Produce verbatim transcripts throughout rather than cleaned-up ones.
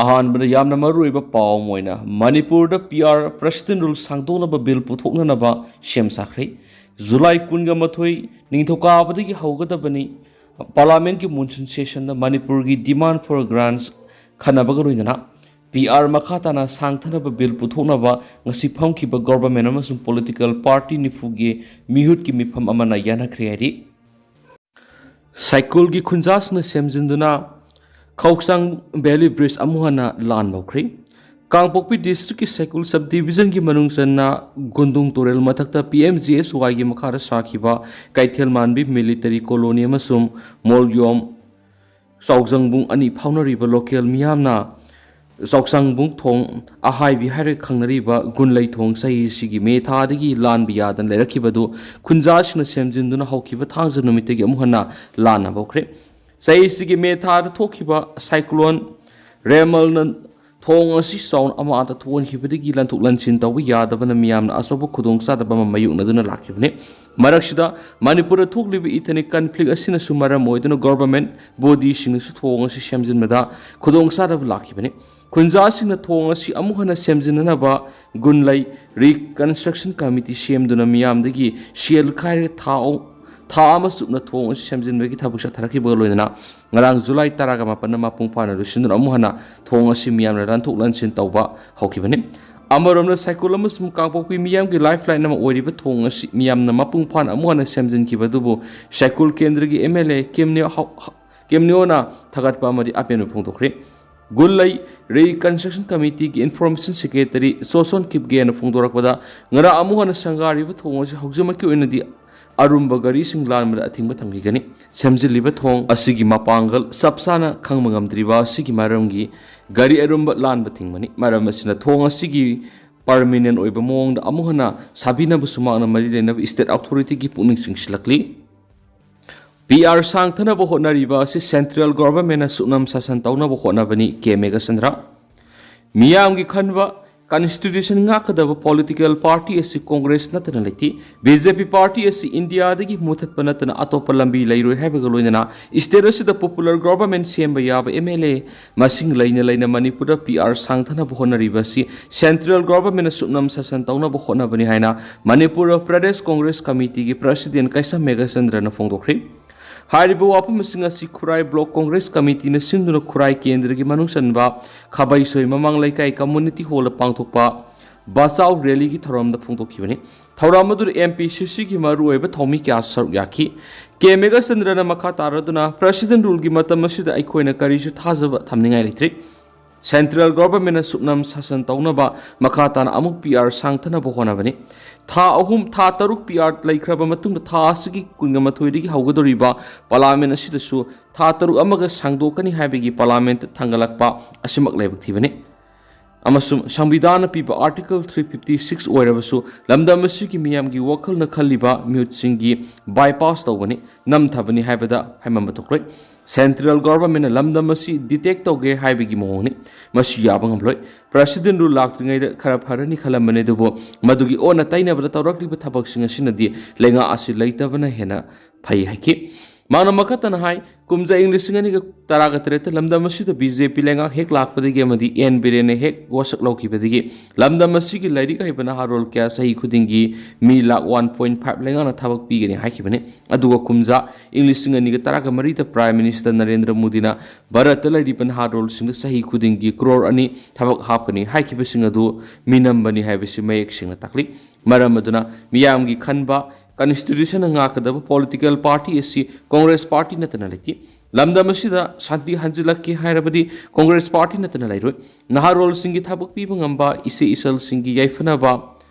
ꯑꯍꯥꯟꯕꯗ ꯌꯥꯝꯅ ꯃꯔꯨꯑꯣꯏꯕ ꯄꯥꯎ ꯑꯃ ꯑꯣꯏꯅ ꯃꯅꯤꯄꯨꯔꯗ ꯄꯤ ꯑꯥꯔ President Rule ꯁꯥꯡꯗꯣꯛꯅꯕ ꯕꯤꯜ ꯄꯨꯊꯣꯛꯅꯅꯕ ꯁꯦꯝ ꯁꯥꯈ꯭ꯔꯦ꯫ ꯖꯨꯂꯥꯏ ꯀꯨꯟꯒ ꯃꯥꯊꯣꯏ ꯅꯤꯡꯊꯧꯀꯥꯕꯗꯒꯤ ꯍꯧꯒꯗꯕꯅꯤ꯫ ꯄꯥꯔꯂꯥꯃꯦꯟꯒꯤ ꯃꯣꯟꯁꯨꯟ ꯁꯦꯁꯟꯗ ꯃꯅꯤꯄꯨꯔꯒꯤ demand for grants ꯈꯟꯅꯕꯒ ꯂꯣꯏꯅꯅ ꯄꯤ ꯑꯥꯔ ꯃꯈꯥ ꯇꯥꯅ ꯁꯥꯡꯊꯅꯕ ꯕꯤꯜ ꯄꯨꯊꯣꯛꯅꯕ ꯉꯁꯤ ꯐꯝꯈꯤꯕ ꯒꯣꯚꯔꯟꯃꯦꯟꯠ ꯑꯃꯁꯨꯡ ꯄꯣꯂꯤꯇꯤꯀꯦꯜ ꯄꯥꯔꯇꯤ ꯅꯤꯐꯨꯒꯤ ꯃꯤꯍꯨꯠꯀꯤ ꯃꯤꯐꯝ ꯑꯃꯅ ꯌꯥꯅꯈ꯭ꯔꯦ ꯍꯥꯏꯔꯤ꯫ ꯁꯥꯏꯀꯨꯜꯒꯤ ꯈꯨꯟꯖꯥꯁꯤꯡꯅ ꯁꯦꯝꯖꯤꯟꯗꯨꯅ ꯈꯧꯆꯥꯡ ꯚꯦꯂꯤ ꯕ꯭ꯔꯤꯖ ꯑꯃꯨꯛ ꯍꯟꯅ ꯂꯥꯟ ꯂꯧꯈ꯭ꯔꯦ꯫ ꯀꯥꯡꯄꯣꯛꯄꯤ ꯗꯤꯁꯇ꯭ꯔꯤꯛꯀꯤ ꯁꯥꯏꯀꯨꯜ ꯁꯕ ꯗꯤꯕꯤꯖꯟꯒꯤ ꯃꯅꯨꯡ ꯆꯟꯅ ꯒꯨꯟꯗꯨꯡ ꯇꯨꯔꯦꯜ ꯃꯊꯛꯇ ꯄꯤ ꯑꯦꯝ ꯖꯤ ꯑꯦꯁ ꯋꯥꯏꯒꯤ ꯃꯈꯥꯗ ꯁꯥꯈꯤꯕ ꯀꯩꯊꯦꯜ ꯃꯥꯟꯕꯤ ꯃꯤꯂꯤꯇꯔꯤ ꯀꯣꯂꯣꯅꯤ ꯑꯃꯁꯨꯡ ꯃꯣꯜꯌꯣꯝ ꯆꯥꯎꯖꯪꯕꯨꯡ ꯑꯅꯤ ꯐꯥꯎꯅꯔꯤꯕ ꯂꯣꯀꯦꯜ ꯃꯤꯌꯥꯝꯅ ꯆꯥꯎꯁꯪꯕꯨꯡ ꯊꯣꯡ ꯑꯍꯥꯏꯕꯤ ꯍꯥꯏꯔꯒ ꯈꯪꯅꯔꯤꯕ ꯒꯨꯟꯂꯩ ꯊꯣꯡ ꯆꯍꯤ ꯑꯁꯤꯒꯤ ꯃꯦ ꯊꯥꯗꯒꯤ ꯂꯥꯟꯕ ꯌꯥꯗꯅ ꯂꯩꯔꯛꯈꯤꯕꯗꯨ ꯈꯨꯟꯖꯥꯁꯤꯡꯅ ꯁꯦꯝꯖꯤꯟꯗꯨꯅ ꯍꯧꯈꯤꯕ ꯊꯥꯡꯖ ꯅꯨꯃꯤꯠꯇꯒꯤ ꯑꯃꯨꯛ ꯍꯟꯅ ꯂꯥꯟꯅꯕ ꯍꯧꯈ꯭ꯔꯦ꯫ ꯆꯍꯤ ꯑꯁꯤꯒꯤ ꯃꯦ ꯊꯥꯗ ꯊꯣꯛꯈꯤꯕ ꯁꯥꯏꯀ꯭ꯂꯣꯟ ꯔꯦꯃꯜꯅ ꯊꯣꯡ ꯑꯁꯤ ꯆꯥꯎꯅ ꯑꯃꯥꯡ ꯑꯇꯥ ꯊꯣꯛꯍꯟꯈꯤꯕꯗꯒꯤ ꯂꯟꯊꯣꯛ ꯂꯟꯁꯤꯟ ꯇꯧꯕ ꯌꯥꯗꯕꯅ ꯃꯤꯌꯥꯝꯅ ꯑꯆꯧꯕ ꯈꯨꯗꯣꯡꯆꯥꯗꯕ ꯑꯃ ꯃꯥꯌꯣꯛꯅꯗꯨꯅ ꯂꯥꯛꯈꯤꯕꯅꯤ꯫ ꯃꯔꯛꯁꯤꯗ ꯃꯅꯤꯄꯨꯔꯗ ꯊꯣꯛꯂꯤꯕ ethnic conflict ꯑꯁꯤꯅꯁꯨ ꯃꯔꯝ ꯑꯣꯏꯗꯨꯅ ꯒꯣꯚꯔꯟꯃꯦꯟꯠ ꯕꯣꯗꯤꯁꯤꯡꯅꯁꯨ ꯊꯣꯡ ꯑꯁꯤ ꯁꯦꯝꯖꯤꯟꯕꯗ ꯈꯨꯗꯣꯡꯆꯥꯗꯕ ꯂꯥꯛꯈꯤꯕꯅꯤ꯫ ꯈꯨꯟꯖꯥꯁꯤꯡꯅ ꯊꯣꯡ ꯑꯁꯤ ꯑꯃꯨꯛ ꯍꯟꯅ ꯁꯦꯝꯖꯤꯟꯅꯅꯕ ꯒꯨꯟꯂꯩ ꯔꯤꯀꯟꯁꯇ꯭ꯔꯛꯁꯟ ꯀꯃꯤꯇꯤ ꯁꯦꯝꯗꯨꯅ ꯃꯤꯌꯥꯝꯗꯒꯤ ꯁꯦꯜ ꯈꯥꯏꯔꯒ ꯊꯥ ꯑꯍꯨꯝ, ꯊꯥ ꯑꯃ ꯆꯨꯞꯅ ꯊꯣꯡ ꯑꯁꯤ ꯁꯦꯝꯖꯤꯟꯕꯒꯤ ꯊꯕꯛ ꯆꯠꯊꯔꯛꯈꯤꯕꯒ ꯂꯣꯏꯅꯅ ꯉꯔꯥꯡ ꯖꯨꯂꯥꯏ ꯇꯔꯥꯒ ꯃꯥꯄꯟꯗ ꯃꯄꯨꯡ ꯐꯥꯅ ꯂꯣꯏꯁꯤꯟꯗꯨꯅ ꯑꯃꯨꯛ ꯍꯟꯅ ꯊꯣꯡ ꯑꯁꯤ ꯃꯤꯌꯥꯝꯅ ꯂꯟꯊꯣꯛ ꯂꯟꯁꯤꯟ ꯇꯧꯕ ꯍꯧꯈꯤꯕꯅꯤ꯫ ꯑꯃꯔꯣꯝꯗ ꯁꯥꯏꯀꯨꯜ ꯑꯃꯁꯨꯡ ꯀꯥꯡꯄꯣꯛꯄꯤ ꯃꯤꯌꯥꯝꯒꯤ ꯂꯥꯏꯐ ꯂꯥꯏꯟ ꯑꯃ ꯑꯣꯏꯔꯤꯕ ꯊꯣꯡ ꯑꯁꯤ ꯃꯤꯌꯥꯝꯅ ꯃꯄꯨꯡ ꯐꯥꯅ ꯑꯃꯨꯛ ꯍꯟꯅ ꯁꯦꯝꯖꯤꯟꯈꯤꯕ ꯑꯗꯨꯕꯨ ꯁꯥꯏꯀꯨꯜ ꯀꯦꯟꯗ꯭ꯔꯒꯤ ꯑꯦꯝ ꯑꯦꯜ ꯑꯦ ꯀꯦꯝꯅꯤꯌꯣ ꯍꯥꯎ-, ꯍꯥ-, ꯀꯦꯝꯅꯤꯌꯣꯅ ꯊꯥꯒꯠꯄ ꯑꯃꯗꯤ ꯑꯄꯦꯟꯕ ꯐꯣꯡꯗꯣꯛꯈ꯭ꯔꯦ꯫ ꯒꯨꯟꯂꯩ ꯔꯤꯀꯟꯁꯇ꯭ꯔꯛꯁꯟ ꯀꯃꯤꯇꯤꯒꯤ ꯏꯟꯐꯣꯔꯃꯦꯁꯟ ꯁꯦꯀ꯭ꯔꯦꯇꯔꯤ ꯆꯣꯁꯣꯟ ꯀꯤꯞꯒꯦꯅ ꯐꯣꯡꯗꯣꯔꯛꯄꯗ, ꯉꯔꯥꯡ ꯑꯃꯨꯛ ꯍꯟꯅ ꯁꯪꯒꯥꯔꯤꯕ ꯊꯣꯡ ꯑꯁꯤ ꯍꯧꯖꯤꯛꯃꯛꯀꯤ ꯑꯣꯏꯅꯗꯤ ꯑꯔꯨꯝꯕ ꯒꯥꯔꯤꯁꯤꯡ ꯂꯥꯟꯕꯗ ꯑꯊꯤꯡꯕ ꯊꯝꯈꯤꯒꯅꯤ꯫ ꯁꯦꯝꯖꯤꯜꯂꯤꯕ ꯊꯣꯡ ꯑꯁꯤꯒꯤ ꯃꯄꯥꯡꯒꯜ ꯆꯞ ꯆꯥꯅ ꯈꯪꯕ ꯉꯝꯗ꯭ꯔꯤꯕ ꯑꯁꯤꯒꯤ ꯃꯔꯝꯒꯤ ꯒꯥꯔꯤ ꯑꯔꯨꯝꯕ ꯂꯥꯟꯕ ꯊꯤꯡꯕꯅꯤ꯫ ꯃꯔꯝ ꯑꯁꯤꯅ ꯊꯣꯡ ꯑꯁꯤꯒꯤ ꯄꯔꯃꯤꯅꯦꯟ ꯑꯣꯏꯕ ꯃꯑꯣꯡꯗ ꯑꯃꯨꯛ ꯍꯟꯅ ꯁꯥꯕꯤꯅꯕꯁꯨ ꯃꯍꯥꯛꯅ ꯃꯔꯤ ꯂꯩꯅꯕ ꯁ꯭ꯇꯦꯠ ꯑꯣꯊꯣꯔꯤꯇꯤꯒꯤ ꯄꯨꯛꯅꯤꯡ ꯆꯤꯡꯁꯤꯜꯂꯛꯂꯤ꯫ ꯄꯤ ꯑꯥꯔ ꯁꯥꯡꯊꯅꯕ ꯍꯣꯠꯅꯔꯤꯕ ꯑꯁꯤ ꯁꯦꯟꯇ꯭ꯔꯦꯜ ꯒꯣꯚꯔꯟꯃꯦꯟꯠꯅ ꯁꯨꯞꯅꯝ ꯁꯥꯁꯟ ꯇꯧꯅꯕ ꯍꯣꯠꯅꯕꯅꯤ, ꯀꯦ ꯃꯦꯘꯆꯟꯗ꯭ꯔ꯫ ꯃꯤꯌꯥꯝꯒꯤ ꯈꯟꯕ Constitution ꯉꯥꯛꯀꯗꯕ political party ꯑꯁꯤ Congress ꯅꯠꯇꯅ ꯂꯩꯇꯦ꯫ B J P party ꯑꯁꯤ ꯏꯟꯗꯤꯌꯥꯗꯒꯤ ꯃꯨꯊꯠꯄ ꯅꯠꯇꯅ ꯑꯇꯣꯞꯄ ꯂꯝꯕꯤ ꯂꯩꯔꯣꯏ ꯍꯥꯏꯕꯒ ꯂꯣꯏꯅꯅ state ꯑꯁꯤꯗ popular government ꯁꯦꯝꯕ ꯌꯥꯕ M L A ꯃꯁꯤꯡ ꯂꯩꯅ ꯂꯩꯅ ꯃꯅꯤꯄꯨꯔꯗ P R ꯁꯥꯡꯊꯅꯕ ꯍꯣꯠꯅꯔꯤꯕ ꯑꯁꯤ central government ꯁꯨꯞꯅꯝ ꯁꯥꯁꯟ ꯇꯧꯅꯕ ꯍꯣꯠꯅꯕꯅꯤ ꯍꯥꯏꯅ ꯃꯅꯤꯄꯨꯔ Pradesh Congress Committeeꯒꯤ president ꯀꯩꯁꯥꯝ ꯃꯦꯘꯆꯟꯗ꯭ꯔꯅ ꯐꯣꯡꯗꯣꯛꯈ꯭ꯔꯤ꯫ ꯍꯥꯏꯔꯤꯕ ꯋꯥꯐꯝꯁꯤꯡ ꯑꯁꯤ ꯈꯨꯔꯥꯏ Block Congress Committeeꯅ ꯁꯤꯟꯗꯨꯅ ꯈꯨꯔꯥꯏ ꯀꯦꯟꯗ꯭ꯔꯒꯤ ꯃꯅꯨꯡ ꯆꯟꯕ ꯈꯥꯕꯩꯁꯣꯏ ꯃꯃꯥꯡ ꯂꯩꯀꯥꯏ community hallꯗ ꯄꯥꯡꯊꯣꯛꯄ ꯕꯆꯥꯎ rallyꯒꯤ ꯊꯧꯔꯝꯗ ꯐꯣꯡꯗꯣꯛꯈꯤꯕꯅꯤ꯫ ꯊꯧꯔꯝ ꯑꯗꯨꯗ M P C Cꯒꯤ ꯃꯔꯨꯑꯣꯏꯕ ꯊꯧꯃꯤ ꯀꯌꯥ ꯁꯔꯨꯛ ꯌꯥꯈꯤ꯫ ꯀꯦ ꯃꯦꯘꯆꯟꯗ꯭ꯔꯅ ꯃꯈꯥ ꯇꯥꯔꯗꯨꯅ, President ruleꯒꯤ ꯃꯇꯝ ꯑꯁꯤꯗ ꯑꯩꯈꯣꯏꯅ ꯀꯔꯤꯁꯨ ꯊꯥꯖꯕ ꯊꯝꯅꯤꯡꯉꯥꯏ ꯂꯩꯇ꯭ꯔꯤ꯫ Central governmentꯅ ꯁꯨꯞꯅꯝ ꯁꯥꯁꯟ ꯇꯧꯅꯕ ꯃꯈꯥ ꯇꯥꯅ ꯑꯃꯨꯛ P R ꯁꯥꯡꯊꯅꯕ ꯍꯣꯠꯅꯕꯅꯤ꯫ ꯊꯥ ꯑꯍꯨꯝ, ꯊꯥ ꯇꯔꯨꯛ P R ꯂꯩꯈ꯭ꯔꯕ ꯃꯇꯨꯡꯗ ꯊꯥ ꯑꯁꯤꯒꯤ ꯀꯨꯟꯒ ꯃꯥꯊꯣꯏꯗꯒꯤ ꯍꯧꯒꯗꯧꯔꯤꯕ Parliament ꯑꯁꯤꯗꯁꯨ ꯊꯥ ꯇꯔꯨꯛ ꯑꯃꯒ ꯁꯥꯡꯗꯣꯛꯀꯅꯤ ꯍꯥꯏꯕꯒꯤ Parliament ꯊꯥꯡꯒꯠꯂꯛꯄ ꯑꯁꯤꯃꯛ ꯂꯥꯏꯕꯛ ꯊꯤꯕꯅꯤ꯫ ꯑꯃꯁꯨꯡ ꯁꯪꯕꯤꯙꯥꯟꯅ ꯄꯤꯕ Article three fifty six ꯑꯣꯏꯔꯕꯁꯨ ꯂꯝꯗꯝ ꯑꯁꯤꯒꯤ ꯃꯤꯌꯥꯝꯒꯤ ꯋꯥꯈꯜꯅ ꯈꯜꯂꯤꯕ ꯃꯤꯍꯨꯠꯁꯤꯡꯒꯤ bypass ꯇꯧꯕꯅꯤ, ꯅꯝꯊꯕꯅꯤ ꯍꯥꯏꯕꯗ ꯍꯥꯏꯃꯟꯕ ꯊꯣꯛꯂꯣꯏ꯫ Central governmentꯅ ꯂꯝꯗꯝ ꯑꯁꯤ detect ꯇꯧꯒꯦ ꯍꯥꯏꯕꯒꯤ ꯃꯑꯣꯡꯅꯤ꯫ ꯃꯁꯤ ꯌꯥꯕ ꯉꯝꯂꯣꯏ꯫ President rule ꯂꯥꯛꯇ꯭ꯔꯤꯉꯩꯗ ꯈꯔ ꯐꯔꯅꯤ ꯈꯜꯂꯝꯕꯅꯤ, ꯑꯗꯨꯕꯨ ꯃꯗꯨꯒꯤ ꯑꯣꯟꯅ ꯇꯩꯅꯕꯗ ꯇꯧꯔꯛꯂꯤꯕ ꯊꯕꯛꯁꯤꯡ ꯑꯁꯤꯅꯗꯤ ꯂꯩꯉꯥꯛ ꯑꯁꯤ ꯂꯩꯇꯕꯅ ꯍꯦꯟꯅ ꯐꯩ ꯍꯥꯏꯈꯤ꯫ ꯃꯥꯅ ꯃꯈꯥ ꯇꯥꯅ ꯍꯥꯏ, ꯀꯨꯝꯖꯥ ꯏꯪ ꯂꯤꯁꯤꯡ ꯑꯅꯤꯒ ꯇꯔꯥꯒ ꯇꯔꯦꯠꯇ ꯂꯝꯗꯝ ꯑꯁꯤꯗ B J P ꯂꯩꯉꯥꯛ ꯍꯦꯛ ꯂꯥꯛꯄꯗꯒꯤ ꯑꯃꯗꯤ N ꯕꯤꯔꯦꯟꯅ ꯍꯦꯛ ꯋꯥꯁꯛ ꯂꯧꯈꯤꯕꯗꯒꯤ ꯂꯝꯗꯝ ꯑꯁꯤꯒꯤ ꯂꯥꯏꯔꯤꯛ ꯍꯩꯕ ꯅꯍꯥꯔꯣꯜ ꯀꯌꯥ ꯆꯍꯤ ꯈꯨꯗꯤꯡꯒꯤ ꯃꯤ ꯂꯥꯈ one point five ꯂꯩꯉꯥꯛꯅ ꯊꯕꯛ ꯄꯤꯒꯅꯤ ꯍꯥꯏꯈꯤꯕꯅꯤ꯫ ꯑꯗꯨꯒ ꯀꯨꯝꯖꯥ ꯏꯪ ꯂꯤꯁꯤꯡ ꯑꯅꯤꯒ ꯇꯔꯥꯒ ꯃꯔꯤꯗ Prime Minister ꯅꯔꯦꯟꯗ꯭ꯔ ꯃꯣꯗꯤꯅ ꯚꯥꯔꯠꯇ ꯂꯩꯔꯤꯕ ꯅꯍꯥꯔꯣꯜꯁꯤꯡꯗ ꯆꯍꯤ ꯈꯨꯗꯤꯡꯒꯤ crore ꯑꯅꯤ ꯊꯕꯛ ꯍꯥꯞꯀꯅꯤ ꯍꯥꯏꯈꯤꯕꯁꯤꯡ ꯑꯗꯨ ꯃꯤꯅꯝꯕꯅꯤ ꯍꯥꯏꯕꯁꯤ ꯃꯌꯦꯛ ꯁꯦꯡꯅ ꯇꯥꯛꯂꯤ꯫ ꯃꯔꯝ ꯑꯗꯨꯅ ꯃꯤꯌꯥꯝꯒꯤ ꯈꯟꯕ Constitutionꯅ ꯉꯥꯛꯀꯗꯕ political party ꯑꯁꯤ Congress party ꯅꯠꯇꯅ ꯂꯩꯇꯦ꯫ ꯂꯝꯗꯝ ꯑꯁꯤꯗ ꯁꯥꯟꯇꯤ ꯍꯟꯖꯤꯜꯂꯛꯀꯦ ꯍꯥꯏꯔꯕꯗꯤ Congress party ꯅꯠꯇꯅ ꯂꯩꯔꯣꯏ꯫ ꯅꯍꯥꯔꯣꯜꯁꯤꯡꯒꯤ ꯊꯕꯛ ꯄꯤꯕ ꯉꯝꯕ, ꯏꯆꯦ ꯏꯆꯜꯁꯤꯡꯒꯤ ꯌꯥꯏꯐꯅꯕ,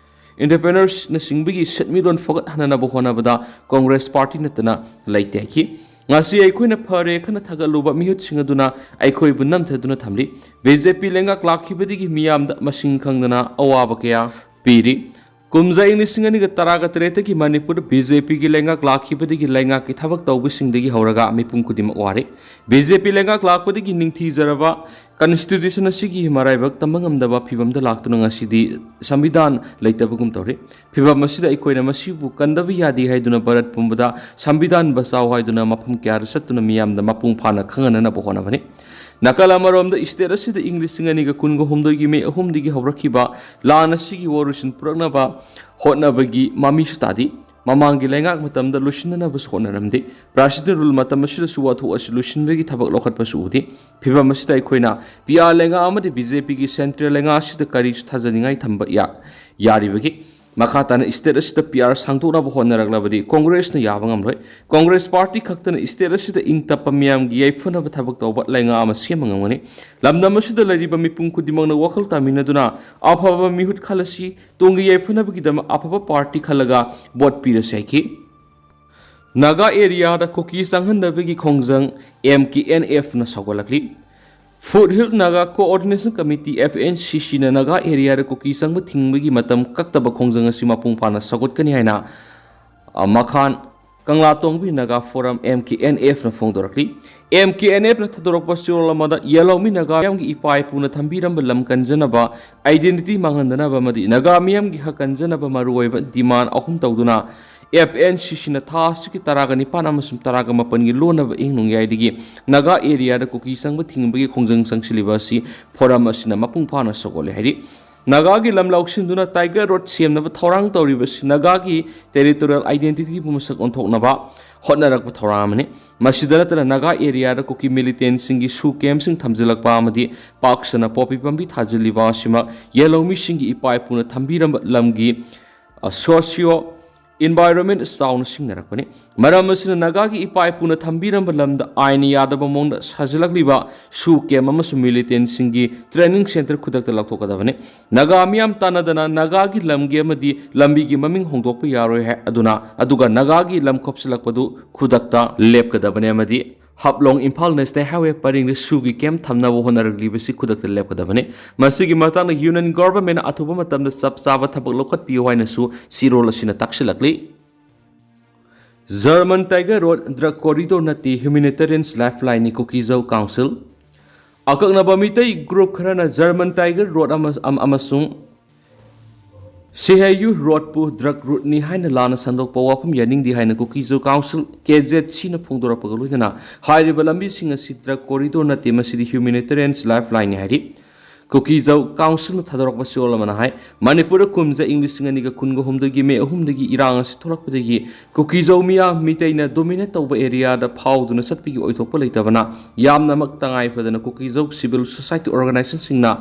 entrepreneursꯅꯆꯤꯡꯕꯒꯤ ꯁꯦꯟꯃꯤꯠꯂꯣꯟ ꯐꯒꯠꯍꯟꯅꯕ ꯍꯣꯠꯅꯕꯗ Congress party ꯅꯠꯇꯅ ꯂꯩꯇꯦ ꯍꯥꯏꯈꯤ꯫ ꯉꯁꯤ ꯑꯩꯈꯣꯏꯅ ꯐꯔꯦ ꯈꯟꯅ ꯊꯥꯒꯠꯂꯨꯕ ꯃꯤꯍꯨꯠꯁꯤꯡ ꯑꯗꯨꯅ ꯑꯩꯈꯣꯏꯕꯨ ꯅꯝꯊꯗꯨꯅ ꯊꯝꯂꯤ꯫ B J P ꯂꯩꯉꯥꯛ ꯂꯥꯛꯈꯤꯕꯗꯒꯤ ꯃꯤꯌꯥꯝꯗ ꯃꯁꯤꯡ ꯈꯪꯗꯅ ꯑꯋꯥꯕ ꯀꯌꯥ ꯄꯤꯔꯤ꯫ ꯀꯨꯝꯖꯥ ꯏꯪ ꯂꯤꯁꯤꯡ ꯑꯅꯤꯒ ꯇꯔꯥꯒ ꯇꯔꯦꯠꯇꯒꯤ ꯃꯅꯤꯄꯨꯔꯗ ꯕꯤ ꯖꯦ ꯄꯤꯒꯤ ꯂꯩꯉꯥꯛ ꯂꯥꯛꯈꯤꯕꯗꯒꯤ ꯂꯩꯉꯥꯛꯀꯤ ꯊꯕꯛ ꯇꯧꯕꯁꯤꯡꯗꯒꯤ ꯍꯧꯔꯒ ꯃꯤꯄꯨꯝ ꯈꯨꯗꯤꯡꯃꯛ ꯋꯥꯔꯦ꯫ ꯕꯤ ꯖꯦ ꯄꯤ ꯂꯩꯉꯥꯛ ꯂꯥꯛꯄꯗꯒꯤ ꯅꯤꯡꯊꯤꯖꯔꯕ ꯀꯟꯁꯇꯤꯇ꯭ꯌꯨꯁꯟ ꯑꯁꯤꯒꯤ ꯃꯔꯥꯏꯕꯛ ꯇꯝꯕ ꯉꯝꯗꯕ ꯐꯤꯕꯝꯗ ꯂꯥꯛꯇꯨꯅ ꯉꯁꯤꯗꯤ ꯁꯪꯕꯤꯙꯥꯟ ꯂꯩꯇꯕꯒꯨꯝ ꯇꯧꯔꯦ꯫ ꯐꯤꯕꯝ ꯑꯁꯤꯗ ꯑꯩꯈꯣꯏꯅ ꯃꯁꯤꯕꯨ ꯀꯟꯗꯕ ꯌꯥꯗꯦ ꯍꯥꯏꯗꯨꯅ ꯚꯥꯔꯠ ꯄꯨꯝꯕꯗ ꯁꯪꯕꯤꯙꯥꯟ ꯕꯆꯥꯎ ꯍꯥꯏꯗꯨꯅ ꯃꯐꯝ ꯀꯌꯥꯗ ꯆꯠꯇꯨꯅ ꯃꯤꯌꯥꯝꯗ ꯃꯄꯨꯡ ꯐꯥꯅ ꯈꯪꯍꯟꯅꯅꯕ ꯍꯣꯠꯅꯕꯅꯤ꯫ ꯅꯥꯀꯜ ꯑꯃꯔꯣꯝꯗ, ꯁ꯭ꯇꯦꯠ ꯑꯁꯤꯗ ꯏꯪ ꯂꯤꯁꯤꯡ ꯑꯅꯤꯒ ꯀꯨꯟꯒ ꯍꯨꯝꯗꯣꯏꯒꯤ ꯃꯦ ꯑꯍꯨꯝꯗꯒꯤ ꯍꯧꯔꯛꯈꯤꯕ ꯂꯥꯟ ꯑꯁꯤꯒꯤ ꯋꯥꯔꯣꯏꯁꯤꯟ ꯄꯨꯔꯛꯅꯕ ꯍꯣꯠꯅꯕꯒꯤ ꯃꯃꯤꯁꯨ ꯇꯥꯗꯦ꯫ ꯃꯃꯥꯡꯒꯤ ꯂꯩꯉꯥꯛ ꯃꯇꯝꯗ ꯂꯣꯏꯁꯤꯟꯅꯅꯕꯁꯨ ꯍꯣꯠꯅꯔꯝꯗꯦ꯫ ꯄ꯭ꯔꯥꯁꯤꯗꯦꯟ ꯔꯨꯜ ꯃꯇꯝ ꯑꯁꯤꯗꯁꯨ ꯋꯥꯊꯣꯛ ꯑꯁꯤ ꯂꯣꯏꯁꯤꯟꯕꯒꯤ ꯊꯕꯛ ꯂꯧꯈꯠꯄꯁꯨ ꯎꯗꯦ꯫ ꯐꯤꯕꯝ ꯑꯁꯤꯗ ꯑꯩꯈꯣꯏꯅ ꯄꯤ ꯑꯥꯔ ꯂꯩꯉꯥꯛ ꯑꯃꯗꯤ ꯕꯤ ꯖꯦ ꯄꯤꯒꯤ ꯁꯦꯟꯇ꯭ꯔꯦꯜ ꯂꯩꯉꯥꯛ ꯑꯁꯤꯗ ꯀꯔꯤꯁꯨ ꯊꯥꯖꯅꯤꯡꯉꯥꯏ ꯊꯝꯕ ꯌꯥ-, ꯌꯥꯔꯤꯕꯒꯦ? ꯃꯈꯥ ꯇꯥꯅ ꯁ꯭ꯇꯦꯠ ꯑꯁꯤꯗ ꯄꯤ ꯑꯥꯔ ꯁꯥꯡꯗꯣꯛꯅꯕ ꯍꯣꯠꯅꯔꯛꯂꯕꯗꯤ ꯀꯣꯡꯒ꯭ꯔꯦꯁꯅ ꯌꯥꯕ ꯉꯝꯂꯣꯏ꯫ ꯀꯣꯡꯒ꯭ꯔꯦꯁ ꯄꯥꯔꯇꯤ ꯈꯛꯇꯅ ꯁ꯭ꯇꯦꯠ ꯑꯁꯤꯗ ꯏꯪ ꯇꯞꯄ ꯃꯤꯌꯥꯝꯒꯤ ꯌꯥꯏꯐꯅꯕ ꯊꯕꯛ ꯇꯧꯕ ꯂꯩꯉꯥꯛ ꯑꯃ ꯁꯦꯝꯕ ꯉꯝꯒꯅꯤ꯫ ꯂꯝꯗꯝ ꯑꯁꯤꯗ ꯂꯩꯔꯤꯕ ꯃꯤꯄꯨꯝ ꯈꯨꯗꯤꯡꯃꯛꯅ ꯋꯥꯈꯜ ꯇꯥꯃꯤꯟꯅꯗꯨꯅ ꯑꯐꯕ ꯃꯤꯍꯨꯠ ꯈꯜꯂꯁꯤ꯫ ꯇꯨꯡꯒꯤ ꯌꯥꯏꯐꯅꯕꯒꯤꯗꯃꯛ ꯑꯐꯕ ꯄꯥꯔꯇꯤ ꯈꯜꯂꯒ ꯚꯣꯠ ꯄꯤꯔꯁꯤ ꯍꯥꯏꯈꯤ꯫ ꯅꯥꯒꯥ ꯑꯦꯔꯤꯌꯥꯗ ꯀꯨꯀꯤ ꯆꯪꯍꯟꯗꯕꯒꯤ ꯈꯣꯡꯖꯪ ꯑꯦꯝ ꯀꯦ ꯑꯦꯟ ꯑꯦꯐꯅ ꯁꯧꯒꯠꯂꯛꯂꯤ꯫ Foot hill Naga coordination committee, F N C ꯁꯤꯅ ꯅꯥꯒꯥ ꯑꯦꯔꯤꯌꯥꯗ ꯀꯨꯀꯤ ꯆꯪꯕ ꯊꯤꯡꯕꯒꯤ ꯃꯇꯝ ꯀꯛꯇꯕ ꯈꯣꯡꯖꯪ ꯑꯁꯤ ꯃꯄꯨꯡ ꯐꯥꯅ ꯁꯧꯒꯠꯀꯅꯤ ꯍꯥꯏꯅ, ꯑ, ꯃꯈꯥꯟ ꯀꯪꯂꯥꯇꯣꯡꯕꯤ Naga forum, M K N ꯑꯦꯐꯅ ꯐꯣꯡꯗꯣꯔꯛꯂꯤ꯫ ꯑꯦꯝ ꯀꯦ ꯑꯦꯟ ꯑꯦꯐꯅ ꯊꯥꯗꯣꯔꯛꯄ ꯆꯦꯔꯣꯜ ꯑꯃꯗ ꯌꯦꯜꯍꯧꯃꯤ ꯅꯥꯒꯥ ꯃꯤꯌꯥꯝꯒꯤ ꯏꯄꯥ ꯏꯄꯨꯅ ꯊꯝꯕꯤꯔꯝꯕ ꯂꯝ ꯀꯟꯖꯅꯕ, ꯑꯥꯏꯗꯦꯟꯇꯤꯇꯤ ꯃꯥꯡꯍꯟꯗꯅꯕ ꯑꯃꯗꯤ ꯅꯥꯒꯥ ꯃꯤꯌꯥꯝꯒꯤ ꯍꯛ ꯀꯟꯖꯅꯕ ꯃꯔꯨꯑꯣꯏꯕ ꯗꯤꯃꯥꯟ ꯑꯍꯨꯝ ꯇꯧꯗꯨꯅ ꯑꯦꯐ ꯑꯦꯟ ꯁꯤ ꯁꯤꯅ ꯊꯥ ꯑꯁꯤꯒꯤ ꯇꯔꯥꯒ ꯅꯤꯄꯥꯟ ꯑꯃꯁꯨꯡ ꯇꯔꯥꯒ ꯃꯥꯄꯟꯒꯤ ꯂꯣꯟꯅꯕ ꯏꯪ ꯅꯣꯡꯌꯥꯏꯗꯒꯤ ꯅꯥꯒꯥ ꯑꯦꯔꯤꯌꯥꯗ ꯀꯨꯀꯤ ꯆꯪꯕ ꯊꯤꯡꯕꯒꯤ ꯈꯣꯡꯖꯪ ꯆꯪꯁꯤꯜꯂꯤꯕ ꯑꯁꯤ ꯐꯣꯔꯝ ꯑꯁꯤꯅ ꯃꯄꯨꯡ ꯐꯥꯅ ꯁꯧꯒꯠꯂꯦ ꯍꯥꯏꯔꯤ꯫ ꯅꯥꯒꯥꯒꯤ ꯂꯝ ꯂꯧꯁꯤꯟꯗꯨꯅ ꯇꯥꯏꯒꯔ ꯔꯣꯗ ꯁꯦꯝꯅꯕ ꯊꯧꯔꯥꯡ ꯇꯧꯔꯤꯕꯁꯤ ꯅꯥꯒꯥꯒꯤ ꯇꯦꯔꯤꯇꯣꯔꯤꯌꯦꯜ ꯑꯥꯏꯗꯦꯟꯇꯤꯇꯤꯕꯨ ꯃꯁꯛ ꯑꯣꯟꯊꯣꯛꯅꯕ ꯍꯣꯠꯅꯔꯛꯄ ꯊꯧꯔꯥꯡ ꯑꯃꯅꯤ꯫ ꯃꯁꯤꯗ ꯅꯠꯇꯅ ꯅꯥꯒꯥ ꯑꯦꯔꯤꯌꯥꯗ ꯀꯨꯀꯤ ꯃꯤꯂꯤꯇꯦꯟꯁꯤꯡꯒꯤ ꯁꯨ ꯀꯦꯝꯞꯁꯤꯡ ꯊꯝꯖꯤꯜꯂꯛꯄ ꯑꯃꯗꯤ ꯄꯥꯛ ꯁꯟꯅ ꯄꯣꯄꯤ ꯄꯥꯝꯕꯤ ꯊꯥꯖꯤꯜꯂꯤꯕ ꯑꯁꯤꯃꯛ ꯌꯦꯜꯍꯧꯃꯤꯁꯤꯡꯒꯤ ꯏꯄꯥ ꯏꯄꯨꯅ ꯊꯝꯕꯤꯔꯝꯕ ꯂꯝꯒꯤ, ꯑ, ꯁꯣꯁꯤꯌꯣ ꯏꯟꯚꯥꯏꯔꯣꯟꯃꯦꯟ ꯆꯥꯎꯅ ꯁꯤꯡꯅꯔꯛꯄꯅꯤ꯫ ꯃꯔꯝ ꯑꯁꯤꯅ ꯅꯥꯒꯥꯒꯤ ꯏꯄꯥ ꯏꯄꯨꯅ ꯊꯝꯕꯤꯔꯝꯕ ꯂꯝꯗ ꯑꯥꯏꯟ ꯌꯥꯗꯕ ꯃꯑꯣꯡꯗ ꯁꯥꯖꯤꯜꯂꯛꯂꯤꯕ ꯁꯨ ꯀꯦꯝꯞ ꯑꯃꯁꯨꯡ ꯃꯤꯂꯤꯇꯦꯟꯁꯤꯡꯒꯤ ꯇ꯭ꯔꯦꯅꯤꯡ ꯁꯦꯟꯇꯔ ꯈꯨꯗꯛꯇ ꯂꯧꯊꯣꯛꯀꯗꯕꯅꯤ꯫ ꯅꯥꯒꯥ ꯃꯤꯌꯥꯝ ꯇꯥꯟꯅꯗꯅ ꯅꯥꯒꯥꯒꯤ ꯂꯝꯒꯤ ꯑꯃꯗꯤ ꯂꯝꯕꯤꯒꯤ ꯃꯃꯤꯡ ꯍꯣꯡꯗꯣꯛꯄ ꯌꯥꯔꯣꯏ ꯍꯥꯏ ꯑꯗꯨꯅ, ꯑꯗꯨꯒ ꯅꯥꯒꯥꯒꯤ ꯂꯝ ꯈꯣꯞꯆꯤꯜꯂꯛꯄꯗꯨ ꯈꯨꯗꯛꯇ ꯂꯦꯞꯀꯗꯕꯅꯤ ꯑꯃꯗꯤ ꯍꯥꯐꯂꯣꯡ ꯏꯝꯐꯥꯜ ꯅꯦꯁꯅꯦꯜ ꯍꯥꯏꯋꯦ ꯄꯔꯤꯡꯗ ꯁꯨꯒꯤ ꯀꯦꯝꯞ ꯊꯝꯅꯕ ꯍꯣꯠꯅꯔꯛꯂꯤꯕꯁꯤ ꯈꯨꯗꯛꯇ ꯂꯦꯞꯀꯗꯕꯅꯤ꯫ ꯃꯁꯤꯒꯤ ꯃꯇꯥꯡꯗ ꯌꯨꯅꯤꯌꯟ ꯒꯣꯚꯔꯟꯃꯦꯟꯠꯅ ꯑꯊꯨꯕ ꯃꯇꯝꯗ ꯆꯞ ꯆꯥꯕ ꯊꯕꯛ ꯂꯧꯈꯠꯄꯤꯌꯨ ꯍꯥꯏꯅꯁꯨ ꯆꯦꯔꯣꯜ ꯑꯁꯤꯅ ꯇꯥꯛꯁꯤꯜꯂꯛꯂꯤ꯫ ꯖꯔꯃꯟ ꯇꯥꯏꯒꯔ ꯔꯣꯗ ꯗ꯭ꯔꯒ ꯀꯣꯔꯤꯗꯣꯔ ꯅꯠꯇꯦ, ꯍ꯭ꯌꯨꯃꯦꯅꯤꯇꯦꯔꯤꯌꯟ ꯂꯥꯏꯐꯂꯥꯏꯟꯅꯤ, ꯀꯨꯀꯤꯖꯧ ꯀꯥꯎꯟꯁꯤꯜ꯫ ꯑꯀꯛꯅꯕ ꯃꯤꯇꯩ ꯒ꯭ꯔꯨꯞ ꯈꯔꯅ ꯖꯔꯃꯟ ꯇꯥꯏꯒꯔ ꯔꯣꯗ ꯑꯃ-, ꯑꯃ-, ꯑꯃꯁꯨꯡ ꯁꯤꯍꯦꯌꯨ ꯔꯣꯗꯄꯨ ꯗ꯭ꯔꯒ ꯔꯨꯠꯅꯤ ꯍꯥꯏꯅ ꯂꯥꯟꯅ ꯁꯟꯗꯣꯛꯄ ꯋꯥꯐꯝ ꯌꯥꯅꯤꯡꯗꯦ ꯍꯥꯏꯅ ꯀꯨꯀꯤꯖꯧ ꯀꯥꯎꯟꯁꯤꯜ, ꯀꯦ ꯖꯦꯠ ꯁꯤꯅ ꯐꯣꯡꯗꯣꯔꯛꯄꯒ ꯂꯣꯏꯅꯅ ꯍꯥꯏꯔꯤꯕ ꯂꯝꯕꯤꯁꯤꯡ ꯑꯁꯤ ꯗ꯭ꯔꯒ ꯀꯣꯔꯤꯗꯣꯔ ꯅꯠꯇꯦ, ꯃꯁꯤꯗꯤ ꯍ꯭ꯌꯨꯃꯦꯅꯤꯇꯦꯔꯤꯌꯟ ꯂꯥꯏꯐꯂꯥꯏꯟꯅꯤ ꯍꯥꯏꯔꯤ꯫ ꯀꯨꯀꯤꯖꯧ ꯀꯥꯎꯟꯁꯤꯜꯅ ꯊꯥꯗꯣꯔꯛꯄ ꯆꯦꯔꯣꯜ ꯑꯃꯅ ꯍꯥꯏ, ꯃꯅꯤꯄꯨꯔꯗ ꯀꯨꯝꯖꯥ ꯏꯪ ꯂꯤꯁꯤꯡ ꯑꯅꯤꯒ ꯀꯨꯟꯒ ꯍꯨꯝꯗꯣꯏꯒꯤ ꯃꯦ ꯑꯍꯨꯝꯗꯒꯤ ꯏꯔꯥꯡ ꯑꯁꯤ ꯊꯣꯛꯂꯛꯄꯗꯒꯤ ꯀꯨꯀꯤꯖꯧ ꯃꯤꯌꯥꯝ ꯃꯤꯇꯩꯅ ꯗꯣꯃꯤꯅꯦꯠ ꯇꯧꯕ ꯑꯦꯔꯤꯌꯥꯗ ꯐꯥꯎꯗꯨꯅ ꯆꯠꯄꯒꯤ ꯑꯣꯏꯊꯣꯛꯄ ꯂꯩꯇꯕꯅ ꯌꯥꯝꯅꯃꯛ ꯇꯉꯥꯏ ꯐꯗꯅ ꯀꯨꯀꯤꯖꯧ ꯁꯤꯚꯤꯜ ꯁꯣꯁꯥꯏꯇꯤ ꯑꯣꯔꯒꯅꯥꯏꯖꯦꯁꯟꯁꯤꯡꯅ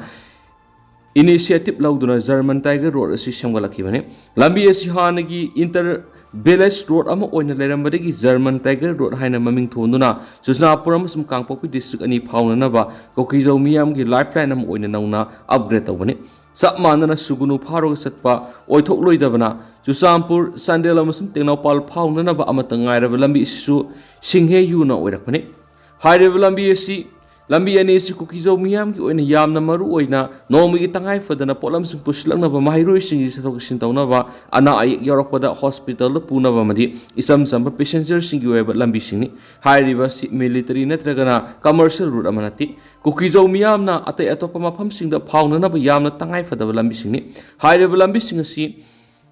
ꯏꯅꯤꯁꯤꯌꯦꯇꯤꯚ ꯂꯧꯗꯨꯅ ꯖꯔꯃꯟ ꯇꯥꯏꯒꯔ ꯔꯣꯗ ꯑꯁꯤ ꯁꯦꯝꯒꯠꯂꯛꯈꯤꯕꯅꯤ꯫ ꯂꯝꯕꯤ ꯑꯁꯤ ꯍꯥꯟꯅꯒꯤ ꯏꯟꯇꯔ ꯚꯤꯂꯦꯖ ꯔꯣꯗ ꯑꯃ ꯑꯣꯏꯅ ꯂꯩꯔꯝꯕꯗꯒꯤ ꯖꯔꯃꯟ ꯇꯥꯏꯒꯔ ꯔꯣꯗ ꯍꯥꯏꯅ ꯃꯃꯤꯡ ꯊꯣꯟꯗꯨꯅ ꯆꯨꯔꯆꯥꯟꯄꯨꯔ ꯑꯃꯁꯨꯡ ꯀꯥꯡꯄꯣꯛꯄꯤ ꯗꯤꯁꯇ꯭ꯔꯤꯛ ꯑꯅꯤ ꯐꯥꯎꯅꯅꯕ ꯀꯨꯀꯤꯖꯧ ꯃꯤꯌꯥꯝꯒꯤ ꯂꯥꯏꯐꯂꯥꯏꯟ ꯑꯃ ꯑꯣꯏꯅ ꯅꯧꯅ ꯑꯞꯒ꯭ꯔꯦꯗ ꯇꯧꯕꯅꯤ꯫ ꯆꯞ ꯃꯥꯟꯅꯅ ꯁꯨꯒꯨꯅꯨ ꯐꯥꯎꯔꯒ ꯆꯠꯄ ꯑꯣꯏꯊꯣꯛꯂꯣꯏꯗꯕꯅ ꯆꯨꯔꯆꯥꯟꯄꯨꯔ, ꯆꯥꯟꯗꯦꯜ ꯑꯃꯁꯨꯡ ꯇꯦꯡꯅꯧꯄꯥꯜ ꯐꯥꯎꯅꯅꯕ ꯑꯃꯠꯇ ꯉꯥꯏꯔꯕ ꯂꯝꯕꯤ ꯑꯁꯤꯁꯨ ꯁꯤꯡꯍꯦꯌꯨꯅ ꯑꯣꯏꯔꯛꯄꯅꯤ꯫ ꯍꯥꯏꯔꯤꯕ ꯂꯝꯕꯤ ꯑꯁꯤ, ꯂꯝꯕꯤ ꯑꯅꯤ ꯑꯁꯤ ꯀꯨꯀꯤꯖꯧ ꯃꯤꯌꯥꯝꯒꯤ ꯑꯣꯏꯅ ꯌꯥꯝꯅ ꯃꯔꯨ ꯑꯣꯏꯅ ꯅꯣꯡꯃꯒꯤ ꯇꯉꯥꯏ ꯐꯗꯅ ꯄꯣꯠꯂꯝꯁꯤꯡ ꯄꯨꯁꯤꯜꯂꯛꯅꯕ, ꯃꯍꯩꯔꯣꯏꯁꯤꯡꯒꯤ ꯆꯠꯊꯣꯛ ꯆꯠꯁꯤꯟ ꯇꯧꯅꯕ, ꯑꯅꯥ ꯑꯌꯦꯛ ꯌꯥꯎꯔꯛꯄꯗ ꯍꯣꯁꯄꯤꯇꯥꯜꯗ ꯄꯨꯅꯕ ꯑꯃꯗꯤ ꯏꯆꯝ ꯆꯝꯕ ꯄꯦꯁꯦꯟꯖꯔꯁꯤꯡꯒꯤ ꯑꯣꯏꯕ ꯂꯝꯕꯤꯁꯤꯡꯅꯤ꯫ ꯍꯥꯏꯔꯤꯕ ꯑꯁꯤ ꯃꯤꯂꯤꯇꯔꯤ ꯅꯠꯇ꯭ꯔꯒꯅ ꯀꯃꯔꯁꯤꯌꯦꯜ ꯔꯨꯠ ꯑꯃ ꯅꯠꯇꯦ꯫ ꯀꯨꯀꯤꯖꯧ ꯃꯤꯌꯥꯝꯅ ꯑꯇꯩ ꯑꯇꯣꯞꯄ ꯃꯐꯝꯁꯤꯡꯗ ꯐꯥꯎꯅꯅꯕ ꯌꯥꯝꯅ ꯇꯉꯥꯏ ꯐꯗꯕ ꯂꯝꯕꯤꯁꯤꯡꯅꯤ꯫ ꯍꯥꯏꯔꯤꯕ ꯂꯝꯕꯤꯁꯤꯡ ꯑꯁꯤ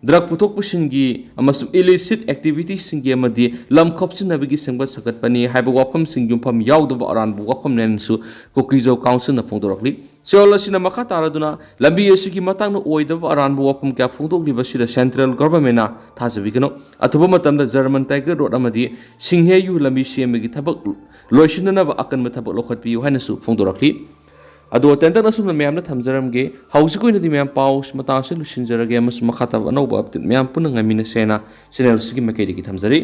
ꯗ꯭ꯔꯒ ꯄꯨꯊꯣꯛꯄꯁꯤꯡꯒꯤ ꯑꯃꯁꯨꯡ ꯏꯂꯤꯁꯤꯠ ꯑꯦꯛꯇꯤꯚꯤꯇꯤꯁꯤꯡꯒꯤ ꯑꯃꯗꯤ ꯂꯝ ꯈꯣꯞꯆꯤꯟꯅꯕꯒꯤ ꯁꯦꯝꯒꯠ ꯁꯥꯒꯠꯄꯅꯤ ꯍꯥꯏꯕ ꯋꯥꯐꯝꯁꯤꯡ ꯌꯨꯝꯐꯝ ꯌꯥꯎꯗꯕ ꯑꯔꯥꯟꯕ ꯋꯥꯐꯝꯅꯦꯅꯁꯨ ꯀꯨꯀꯤꯖꯧ ꯀꯥꯎꯟꯁꯤꯜꯅ ꯐꯣꯡꯗꯣꯔꯛꯂꯤ꯫ ꯆꯦꯔꯣꯜ ꯑꯁꯤꯅ ꯃꯈꯥ ꯇꯥꯔꯗꯨꯅ ꯂꯝꯕꯤ ꯑꯁꯤꯒꯤ ꯃꯇꯥꯡꯗ ꯑꯣꯏꯗꯕ ꯑꯔꯥꯟꯕ ꯋꯥꯐꯝ ꯀꯌꯥ ꯐꯣꯡꯗꯣꯛꯂꯤꯕ ꯑꯁꯤꯗ ꯁꯦꯟꯇ꯭ꯔꯦꯜ ꯒꯚꯔꯟꯃꯦꯟꯠꯅ ꯊꯥꯖꯕꯤꯒꯅꯨ꯫ ꯑꯊꯨꯕ ꯃꯇꯝꯗ ꯖꯔꯃꯟ ꯇꯥꯏꯒꯔ ꯔꯣꯗ ꯑꯃꯗꯤ ꯁꯤꯡꯍꯦꯌꯨ ꯂꯝꯕꯤ ꯁꯦꯝꯕꯒꯤ ꯊꯕꯛ ꯂꯣꯏꯁꯤꯟꯅꯅꯕ ꯑꯀꯟꯕ ꯊꯕꯛ ꯂꯧꯈꯠꯄꯤꯌꯨ ꯍꯥꯏꯅꯁꯨ ꯐꯣꯡꯗꯣꯔꯛꯂꯤ꯫ ꯑꯗꯣ ꯇꯦꯟꯇꯛꯅ ꯑꯁꯨꯝꯅ ꯃꯌꯥꯝꯗ ꯊꯝꯖꯔꯝꯒꯦ꯫ ꯍꯧꯖꯤꯛꯀꯤ ꯑꯣꯏꯅꯗꯤ ꯃꯌꯥꯝ ꯄꯥꯎ ꯃꯇꯥꯡꯁꯦ ꯂꯣꯏꯁꯤꯟꯖꯔꯒꯦ ꯑꯃꯁꯨꯡ ꯃꯈꯥ ꯇꯥꯕ ꯑꯅꯧꯕ ꯑꯞꯗꯦꯠ ꯃꯌꯥꯝ ꯄꯨꯟꯅ ꯉꯥꯏꯃꯤꯟꯅꯁꯦꯅ ꯆꯦꯅꯦꯜ ꯑꯁꯤꯒꯤ ꯃꯥꯏꯀꯩꯗꯒꯤ ꯊꯝꯖꯔꯤ꯫